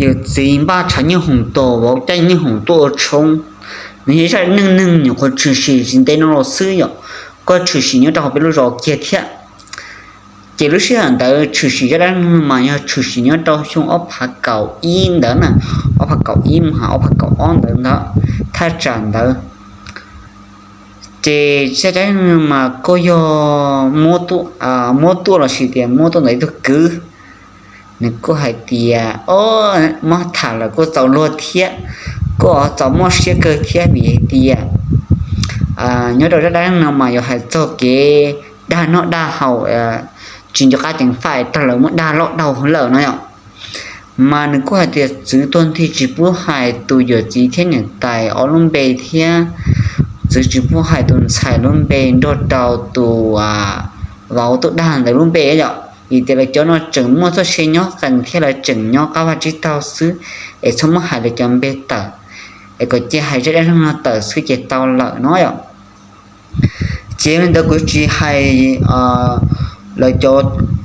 Yawm txiv npaj tshav nyooj hoom tos vauv caij nyooj hoom tuaj ua tshoob. Nws yog zaj neej neeg nyuam qhuav tshwm sim tsis ntev no los xwb yom, kuj tshwm sim nyob rau hauv peb lub zos kiag thiab. Ces lub sij hawm ntawd tshwm sim zaj dab neeg mas yog tshwm sim nyob rau xyoo ob phav kaum ib ntawd na, ob phav kaum ib mus ha ob phav kaum ob ntawd ntag, thaj tsam ntawd. Ces zaj dab neeg mas kuj yog muab tuaj lossis tias muab tuaj ntawm ib tug kwv. Nws kuj hais tias, o, muab tham lawm kuj txaus luag thiab, kuj txaus mob siab kawg thiab vim hais tias nyob rau zaj dab neeg no mas yuav hais txog kev dag noj dag haus, tsis nco qab ceev faj raug lawv muab dag loj dhau lawm no yom. Mas nws kuj hais tias txwv tuag nthi tsis pub hais tus yawm txiv thiab niam tais ob lub npe thiab txwv tsis pub hais tus ntxhais lub npe nrog rau tus vauv tuaj dag ntawd lub npe yom, vim tias lawv cov no tseem muaj txoj sia nyob qees thiab lawv tseem nyob qab vaj tsib taug xwb, es txhob muab hais lawv cov npe tawm, es kom cia hais zaj dab neeg no tawm xwb ces tau lawm no yom. Ces li ntawd kuv tsis hais lawv cov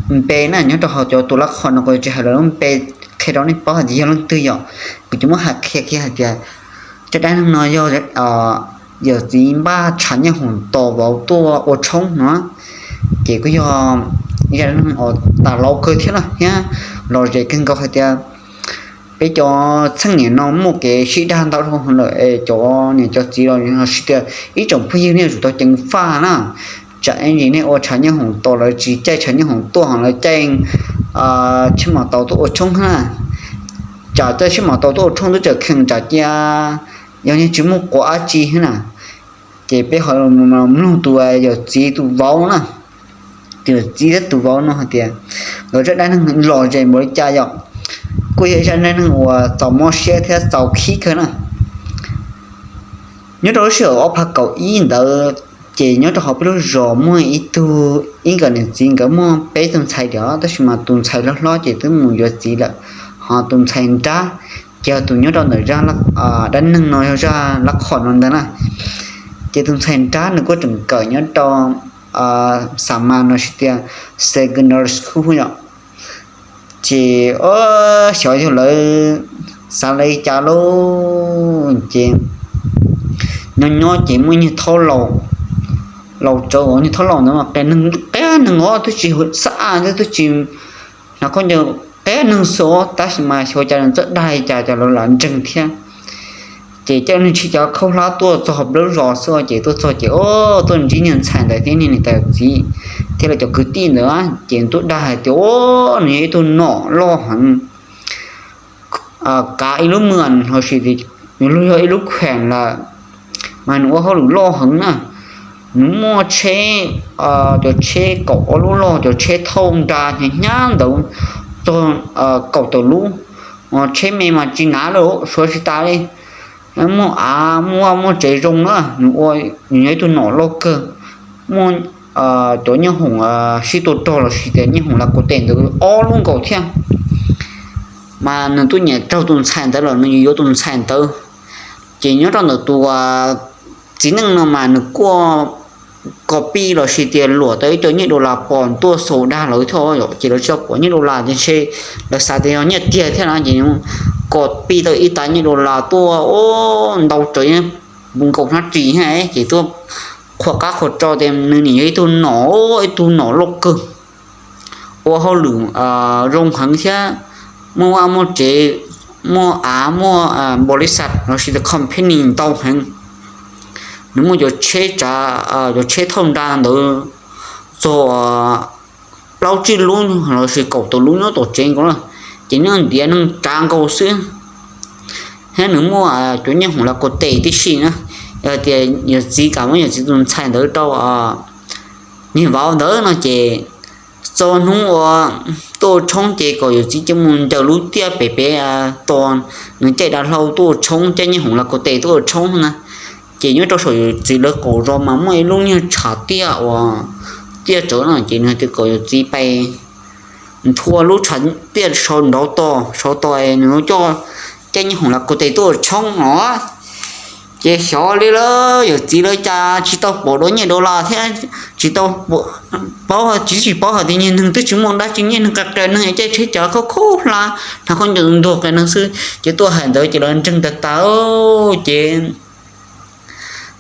npe na, nyob rau hauv cov tus lab qhos no kuv tsis hais lawv lub npe qhia rau nej paub hais tias yog leej twg yom. Kuv tsuas muab hais qhia kiag hais tias zaj dab neeg no yog yawm txiv npaj tshav nyooj hoom tos vauv tuaj ua tshoob no. Ces kuj yog ib zaj dab neeg uas tas laus kawg thiab na thiab lom zem kawg nkaus hais tias peb cov txheej niam no muaj kev sib dag ntau dhau lawm es cov niam cov txiv los hais tias ib tsoom phooj ywg nej yuav tsum tau ceev faj na. Tsam ib ntsis nej ua tshav nyooj hoom tos lawv tsis caij tshav nyooj hoom tuaj ho lawv caij tsheb maus taus tuaj ua tshoob na. Tsam caij tsheb maus taus tuaj ua tshoob twb tseem khees tsam cia yog niag tsis muaj quav dab tsi na. Ces peb ho mloog tus yawm txiv tus vauv na, tus yawm txiv thiab tus vauv no hais tias nkawd zaj dab neeg lom zem npaum li cas yom. Kuj yog ib zaj dab neeg uas txaus mob siab thiab txaus khib kawg na. Nyob rau lub sij hawm ob phav kaum ib ntawd, ces nyob rau hauv peb lub zos muaj ib tug, ib nkawm niam txiv nkawd muaj peb tug ntxhais diam, tab sis mas tus ntxhais hlob hlob ces twb mus yuav txiv lawm, ho tus ntxhais nrab ces yog tus nyob rau ntawm zaj dab neeg no yog zaj lab qhos no ntag na. Ces tus ntxhais nrab nws kuj tseem kawm nyob rau xa mas no hais tias secondary school yom. Ces xyov yog lawv xav li cas lauj, ces nyob nyob ces muaj niag thaub laus, laus tsawv uas niag thaub laus ntawd mas qias neeg os, twb tsis xab a thiab twb tsis hnav khaub ncaws, qias neeg xwb os, tab sis mas xyov cas nws txawj dag li cas ces lawv lam ntseeg thiab. Ces coj niag tsheb cav khaub hlab tuaj txog hauv plawv zos xwb ces tuaj txog ces tuaj ntsib niag ntxhais ntawd thiab niag niam tais txiv thiab lawv cov kwv tij ntawd, ces tuaj dag hais tias nws yog ib tug nom loj heev, kav ib lub mwm lossis nws luag yog ib lub kheem lawm, mas nws ua hauj lwm loj heev na. Nws muaj tsheb, cov tsheb kaum ob lub loj, cov tsheb thauj nra hnyav hnyav ntawd txog kaum tawm lub, tsheb me mas tsis hnav lawm, suav tsis tas li. Muaj av muaj vaj muaj tsev zoo na, nws ua, nws yog ib tug nom loj kawg, muaj cov nyooj hoom sib tua rog lossis tias nyooj hoom las kaus tes ntawd ob lub nkaus thiab. Mas nws tuaj nyiam raug tus ntxhais ntawd lawm nws yuav yuav tus ntxhais ntawd. Ces nyob rau ntawm tus txiv neej no mas nws kuj copy lossis tias luam tau ib co nyiaj dollar pos tuaj xaus dag lawv thiab yom, ces lawv tsis tau pom nyiaj dollar ces ntshe lawv xav tias yog nyiaj tiag thiab na, ces copy tau ib tag nyiaj dollar tuaj ntau tsawv, puv nkaus hnab ris thiab ces tuaj qhuas qab qhuas tsho tias nws nim yog ib tug nom, ib tug nom loj kawg, ua hauj lwm zoo heev thiab, muaj vaj muaj tsev, muaj av muaj npaum li xas lossis tias company ntau heev. Nws muaj cov tsheb tsav, cov tsheb thauj nra ntawd txog plaub tsib lub lossis kaum tawm lub nyob tom tsev nkaus na, ces nws ntiav neeg tsav nkaus xwb. Thiab nws muaj cov nyooj hoom las kaus tes tib si na, yog tias yawm txiv kam muab yawm txiv tus ntxhais ntawd rau niag vauv ntawd no ces txog hnub uas tuaj ua tshoob ces kom yawm txiv coj mus ncaws lub tiaj pem pem tos nws caij dav hlau tuaj ua tshoob, caij nyooj hoom las kaus tes tuaj ua tshoob na. Ces nyob rau saum yawm txiv lawv qaum zos mas muaj ib lub nyuag tshav tiaj uas tiaj tsawv no ces nws tias kom yawm txiv pais nthua lub tshav tiaj sau nraud tos, sau tos nws coj caij nyooj hoom las kaus tes tuaj ua tshoob no. Ces xyov li lawm, yawm txiv lawv cas tsis tau pom dua nyiaj dollar thiab, tsis tau paub, tsis tsis paub hais tias niag neeg twb tsis muaj dab tsi, niag neeg qias qias neeg caij tsheb cav khaub khaub hlab, hnav khaub ncaws ntuag qias neeg xwb. Ces tuaj hais ntawd ces lawv ntseeg tas tas, ces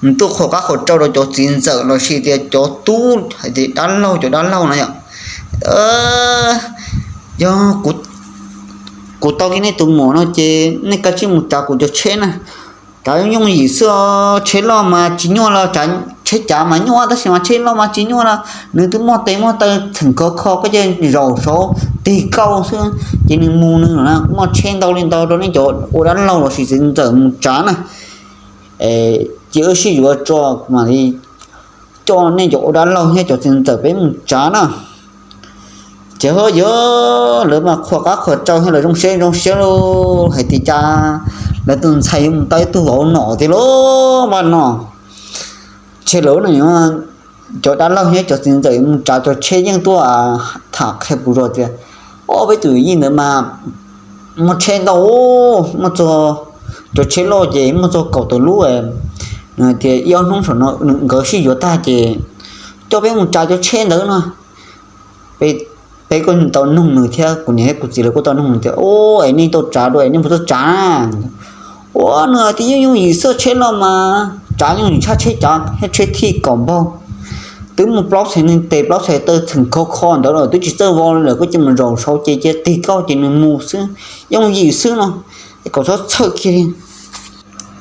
nws tuaj qhuas qab qhuas tsau rau cov txiv ntxawm los sis tias cov tub hais tias dab laug, cov dab laug no yom, yog kuv tau kiag nej tus muam no ces nej kav tsij mus tsav kuv cov tsheb na. Tsav yooj yooj yim xwb, tsheb loj mas tsis nyuaj los, tsheb cav mas nyuaj tab sis mas tsheb loj mas tsis nyuaj los, nws twb muaj tes muaj taw txheem khov kho, koj cia zaum saud tig kauj xwb, ces nws mus nws muaj tsheb ntau li ntau rau nej cov ua dab laug los sis txiv ntxawm mus tsav na. Ces wb sib yuav tso, mam li coj nej cov ua dab laug thiab cov txiv ntxawm peb mus tsav na. Ces ho yog lawv mas qhuas qab qhuas tsau thiab lawv zoo siab zoo siab lauj, hais tias cas lawv tus ntxhais yuav mus tau ib tug vauv nom tiag lauj, vaj no. Ces lawv no, cov dab laug thiab cov txiv ntxawm yuav mus tsav cov tsheb yeej tuaj tham qhia puas zos tias, ob peb tus yij ntawd mas muaj tsheb ntau, muaj txog, cov tsheb loj ces muaj txog kaum tawm lub, tias ib ob hnub saum no nkawd sib yuav tag ces coj peb mus tsav cov tsheb ntawd no. Peb kuj tau noog nws thiab, kuv niam thiab kuv txiv lawv kuj tau noog nws tias, es nej tau tsav dua es nej puas tau tsav na? Ua nws hais tias yooj yooj yim xwb, tsheb loj mas tsav yooj yim tshaj tsheb cav thiab tsheb thij kaum npaug. Twb muaj plaub txhais neeg tes plaub txhais taw txheem khov kho ntawd los twb tsis txawj vau li lawm, koj cia mus zaum saud ces cia tig kauj ces nws mus xwb, yooj yim xwb no, kom txhob txhawj kiag li.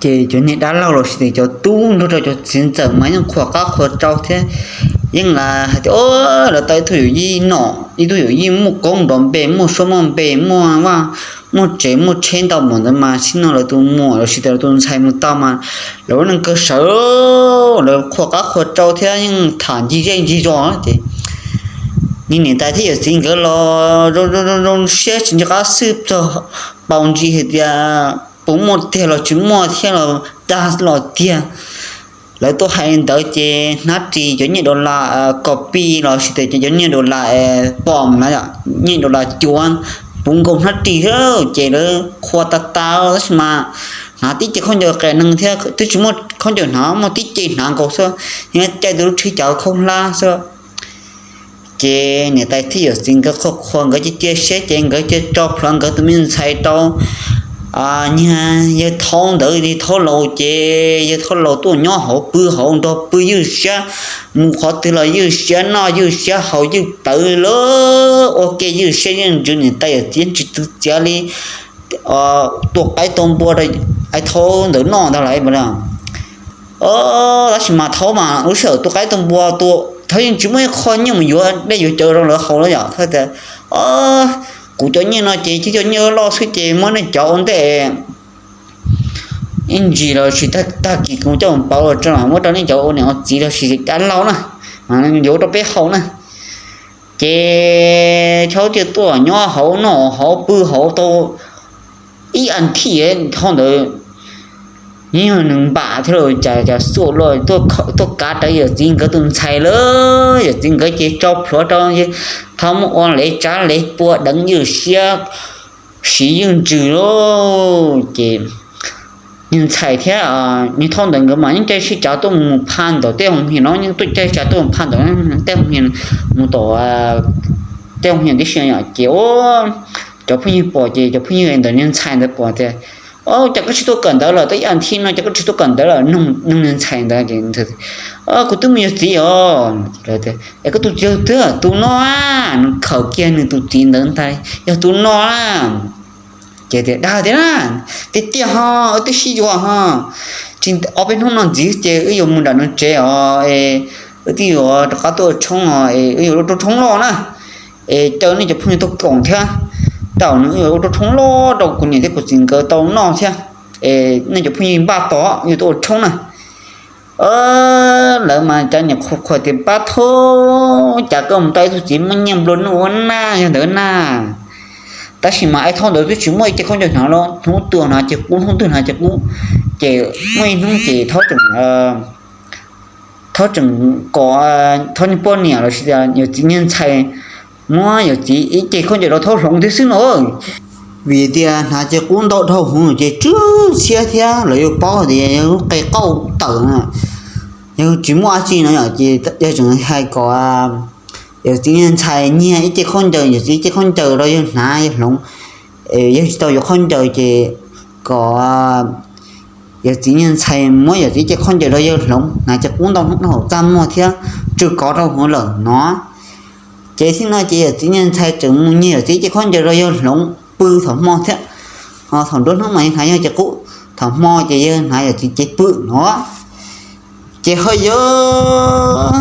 Ces cov niag dab laug los sis tias cov tub nrog rau cov txiv ntxawm mas yeej qhuas qab qhuas tsau thiab, yeej hais tias, o, lawv tau ib tug yawm yij nom, ib tug yawm yij muaj koob nrov npe, muaj suab muaj npe, muaj vaj muaj tsev, muaj tsheb ntau npaum ntawd mas tsim nyog lawv tus muam los sis tias lawv tus ntxhais mus tau mas lawv ua neeg kawg sawv, lawv qhuas qab qhuas tsau thiab yeej tham ncig zej ncig zos ces niam tais thiab yawm txiv nkawd los zoo zoo siab tsis nco qab xwb txog paus ntsis hais tias puas muaj tiag los tsis muaj thiab los dag los tiag. Lawv tuaj hais li ntawd ces hnab ris cov nyiaj dollar kos pij los sis tias cov nyiaj dollar pom na, nyiaj dollar cuav puv nkaus hnab ris xwb ces lawv qhuas tas tas tab sis mas hnav tib ce khaub ncaws qias neeg thiab twb tsis muaj khaub ncaws hnav, muaj tib ce hnav nkaus xwb, caij tus lub tsheb cav khaub hlab xwb. Ces niam tais thiab yawm txiv nkawd qhuas qhuas nkawd cia cia siab ces nkawd cia tso plhuav nkawd tus me ntxhais rau niag yawg thaub ntawd li, thaub laus ces yawg thaub laus tuaj nyob hauv pw hauv nrog pw ywj siab, mus qhov twg los ywj siab noj ywj siab haus ywj plawv lawm, ua ke ywj siab ywj ntsws, niam tais yawm txiv tsis txwv txiav li, tua qaib tua npua rau ai thaub ntawd noj ntag lauj. Tab sis mas thaub mas lub sij hawm tua qaib tua npua, thaub yeej tsis muaj ib qho nyiaj mus yuav dej yuav cawv rau lawv haus li yom. Thaub tias, kuv cov nyiaj no ces cov nyiaj loj xwb ces muab nej cov ua ntej, ib ntsis los sis tag kis kuv coj mus pauv los tso, muab rau nej cov ua niam ua txiv los sis dab laug na, yuav rau peb haus na. Ces thaub thiaj tuaj nyob hauv noj hauv pw hauv tau ib as thiv, thaub ntawd yeej yog nws npam thiab los cas cas xuaj luaj tuaj kav rawv yawm txiv nkawd tus ntxhais lawm. Yawm txiv nkawd ces tso plhuav rau, thaub muab ua lev tsab lev pua deev ywj siab, siv ywj ntsws lauj. Ces niag ntxhais thiab niag thaub ntawd nkawd mas yeej caij sib cav tuaj mus phaj ntawm tej hoos hias no, yeej tuaj caij sib cav tuaj mus phaj ntawm tej hoos hias, mus tom tej hoos hias tib si yom. Ces cov phooj ywg pom ces cov phooj ywg ntawm niag ntxhais ntawd pom tias, o, cas koj tsis tuaj kawm ntawv lawm, tau ib as thiv no cas koj tsis tuaj kawm ntawv lawm, nug niag ntxhais ntawd. Kuv twb mus yuav txiv os. Es koj tus txiv twg? Tus no a. Nws khawm kiag nws tus txiv ntawd ntag, yog tus no a. Ces tias, dag tiag na, tiag tiag ho, wb twb sib yuav ho, tsis ob peb hnub no ntxiv ces wb yuav mus nram nws tsev os, wb twb yuav rov qab tuaj ua tshoob os, es wb yuav ua rau tshoob loj na, es caw nej cov phooj ywg tuaj koom thiab, tau nws wb yuav ua rau tshoob loj rau kuv niam thiab kuv txiv nkawd tau noj thiab, es nej cov phooj ywg npaj tos yuav tuaj ua tshoob na. Lawv mas cov niam qhuas qhuas tias, pab thaub, cas koj mus tau ib tug txiv muaj nyiaj nplua nuj ua naj yog ntawd na. Tab sis mas ai thaub ntawd twb tsis muaj ib ce khaub ncaws hnav los, hnub tuaj hnav ces qub, hnub twg hnav ces qub. Ces muaj ib hnub ces thaub tseem, thaub tseem kom thaub niag poj niam los sis tias yawm txiv niag ntxhais muab yawm txiv ib ce khaub ncaws rau thaub hloov thiab xwb no. vim tias hnav cov qub ntau dhau hwv ces tsw tshiab thiab lawv yuav paub tias yog lub qe qauj tawm, yog tsis muaj dab tsi no yom, ces yog tseem hais kom yawm txiv niag ntxhais nyiag ib ce khaub ncaws, yawm txiv ib ce khaub ncaws rau yawg hnav yawg hloov, yawg tsis tau yuav khaub ncaws ces kom yawm txiv niag ntxhais muab yawm txiv ib ce khaub ncaws rau yawg hloov, hnav cov qub ntau hwv dhau txaj muag thiab tsw kov rau hwv lawm no. Ces thaum no ces yawm txiv niag ntxhais tseem mus nyiag yawm txiv ib ce khaub ncaws rau yawg hloov pw thaum hmo thiab. Thaum nruab hnub mas yawg hnav yawg cov qub, thaum hmo ces yawg hnav yawm txiv cev pw no. Ces ho yuav,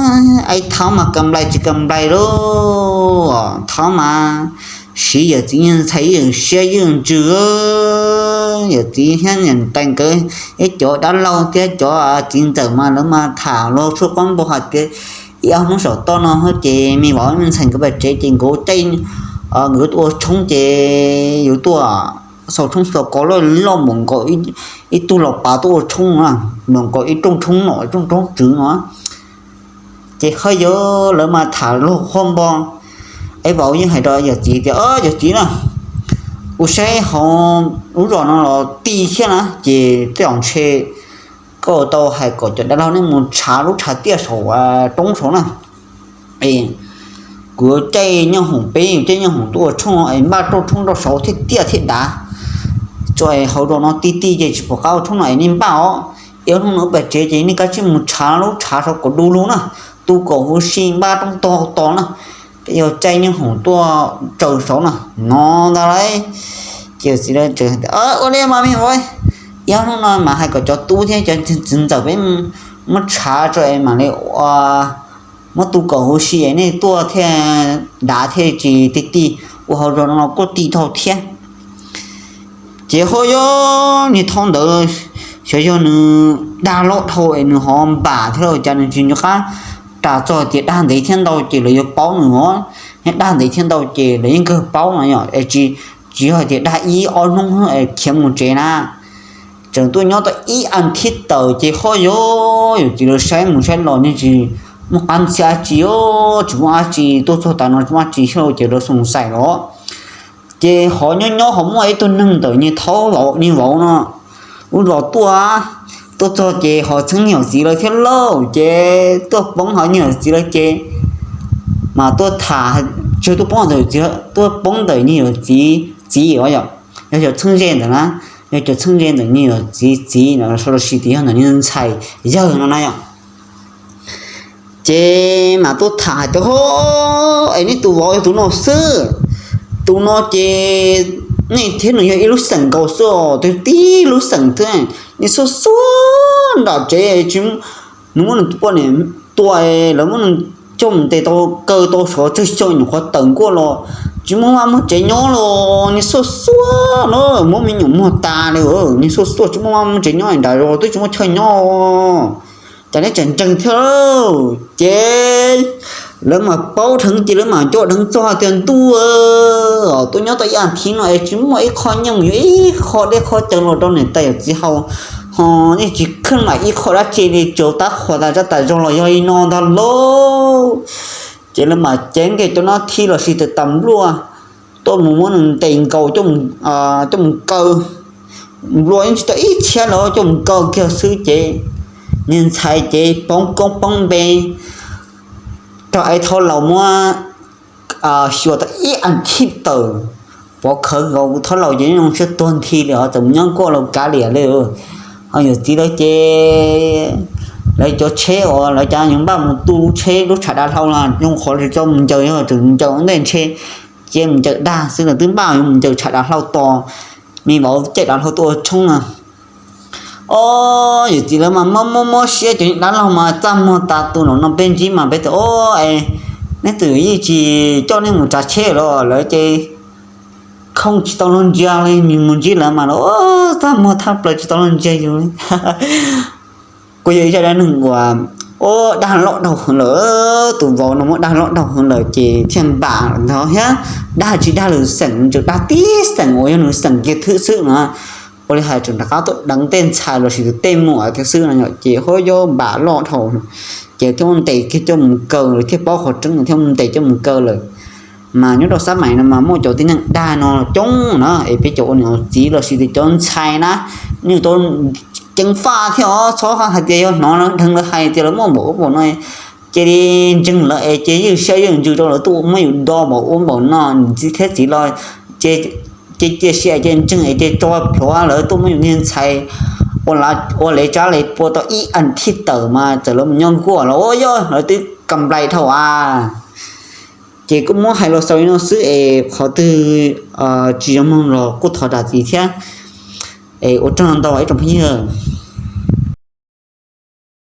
es thaum mas kam nplais tsis kam nplais lauj, thaum mas siv yawm txiv niag ntxhais ib yam siab ib yam ntsws, yawm txiv thiab niam tais nkawd ib cov dab laug thiab cov txiv ntxawm mas lawv mas tham luag tshuaj pob npua hais tias ib ob hnub saum toj no ces me vauv me ntxhais nkawd pais tsev ces nkawd caij, nkawd tuaj ua tshoob ces yus tuaj xaus tshoob xaus kos loj loj npaum nkaus ib tug los pav tuaj ua tshoob na, npaum nkaus ib rooj tshoob nom rooj tshoob tswv no. Ces ho yuav lawv mas tham luag qhuab npo, es vauv yeej hais rau yawm txiv tias, Yawm txiv na, kuv saib hauv lub zos no los ti thiab na, ces tej zaum ntshe koj tau hais kom cov dab laug nej mus tshav lub tshav tiaj saum roob saud na. Es kuv caij nyoob hoom peb, caij nyoob hoom tuaj ua tshoob es npaj rooj tshoob rau saud thiaj tiaj thiaj dav. Tso es hauv zos no ti ti ces tsis pom qab ua tshoob no es nej npaj os. Ib ob hnub no pem tsev ces nej kav tsij mus tshav lub tshav saud kom du lug na, tu kaum huv si npaj rooj tog tos na, yog caij nyoob hoom tuaj tsaws saud na, no ntag lauj. Ces txiv tias, Ua li mas me vauv, ib ob hnub no mas hais kom cov tub thiab cov txiv ntxawm peb muab tshav tso es mam li ua, muab tu kaum huv si es nej tuaj thiaj dav thiaj tsis ti ti, ua hauv zos no los kuj ti dhau thiab. Ces ho yuav niag thaum ntawd xyov yog nws dag loj dhau es nws ho npam thiab los cas nws tsis nco qab ras txog tias dag ntev thiab ntau ces lawv yuav paub nws os, yog dag ntev thiab ntau ces lawv yeej kawg paub no yom, es tsis, tsis yog tias dag ib ob hnub es khiav mus tsev na. Tseem tuaj nyob tau ib as thiv tawm ces ho yuav yawm txiv lawv saib mus saib los yeej tsis muaj qab ntxhiab dab tsi, tsis muaj dab tsi, tuaj txog tav no tsis muaj dab tsi thiab ces lawv xoom xaim los. Ces ho nyob nyob ho muaj ib tug neeg ntawm niag thaum vauv, niag vauv no lub zos tuaj, tuaj txog ces ho txheeb niag yawm txiv lawv thiab lauj, ces tuaj poob ho niag yawm txiv lawv ces mas tuaj tham, tsis tuaj poob ntawm, tuaj poob ntawm niag yawm txiv txiv os yom, yog cov txheeb ze ntawm na, yog cov txheeb ze ntawm niag yawm txiv txiv no los sis tias yog ntawm niag ntxhais yawg no na yom. Ces mas tuaj tham hais tias, Ho, es neb tus vauv yog tus no xwb, tus no ces nej thiab nws yog ib lub xeem nkaus xwb os, twb tib lub xeem xwb, nej xuab xuab nram tsev tsis, nws muab nws tus poj niam tua, lawv muab nws coj mus ntes tau kaw tau saud tsawg xyoo nyuam qhuav tawm nkuaj los tsis muaj vaj muaj tsev nyob los nej xuab xuab na, muab me nyuam muag tas li, nej xuab xuab tsis muaj vaj muaj tsev nyob nram zos twb tsis muaj chaw nyob, cas neb tseem ntseeg thiab. Ces lawv mas paub dheev ces lawv mas nco dheev txog tias ntuj, tuaj nyob tau ib as thiv no es tsis muaj ib qho nyiaj mus yuav ib qho dej qho cawv los rau niam tais yawm txiv haus, ho yeej tsis khwb mam ib qho dab tsi li, tsuas tab qhuas tas zaj tas zog los yog li no ntag lauj. Ces lawv mas cev kiag cov nab thib los sis tas tas npluaj tuaj mus muab nws ntes nkaus coj mus kaw. Npluaj yeej tsis tau ib txhiab los coj mus kaw kiag xwb ces niag ntxhais ces poob koob poob npe, rau es thaub laus muab xyuas tau ib as thiv tawm, pov khawv nkaus thaub laus ces zoo siab tuag nthi li os, txawm mus nyob nkuaj laus kav liam li. Ho yawm txiv lawv ces lawv cov tsheb uas lawv cov yuav npaj mus tu tsheb lub tshav dav hlau no zoo qhov tsis tau mus ncaws, yog tseem ncaws ntej ntshe cia mus ncaws dag xwb, lawv twb npaj yuav mus ncaws tshav dav hlau tos me vauv caij dav hlau tuaj ua tshoob no. Ob yawm txiv lawv mas mob mob mob siab, cov dab laug mas txaj muag tas tus no no peb ntsib mas peb tias, Ob, neb tus yawm yij tsis coj neb mus tsav tsheb los? Lawv ces khooj tsis tau luag ntsia li, nws mus ntsib lawv mas los txaj muag thaj plaws tsis tau luag ntsia yus li. Kuj yog ib zaj dab neeg uas, ob, dag loj dhau hwv lawm, tus vauv no muab dag loj dhau hwv lawm ces thiaj npam ntog thiab, dag tsis dag lwm xeem, tsuas dag tib xeem uas yog nws xeem kiag thwb xwb no. Ua li hais tseem rov qab tuaj deev tej ntxhais los sis tus tej muam thiab xwb no yom, ces ho yuav npam loj dhau, ces thiaj muab ntes kiag coj mus kaw lawm, thiaj paub qhov tseeb thiaj muab ntes coj mus kaw lawm. Mas nyob rau xab mais no mas muaj cov tib neeg dag no coob na, es peb cov ua niam txiv los sis tias cov ntxhais na, nej tau ceev faj thiab os, txhob hais tias yog hnov dheev lawv hais tias lawv muaj npaum ub npaum no, cia li ntseeg lawv es cia ywj siab ywj ntsws rau lawv tuaj muab yus do npaum ub npaum no, txiv thiab txiv los ces cia siab ces ntseeg es ces tso plhuav lawv tuaj muab yus niag ntxhais ua lev tsab lev pua tau ib as thiv tawm mas txawm lawv mus nyob nkuaj los ua yog lawv twb kam nplais dhau a. Ces kuj muab hais los xaus li no xwb es qhov twg tsis zoo mloog los kuj thov zam txim thiab. Es ua tsaug ntau ib tsoom phooj ywg.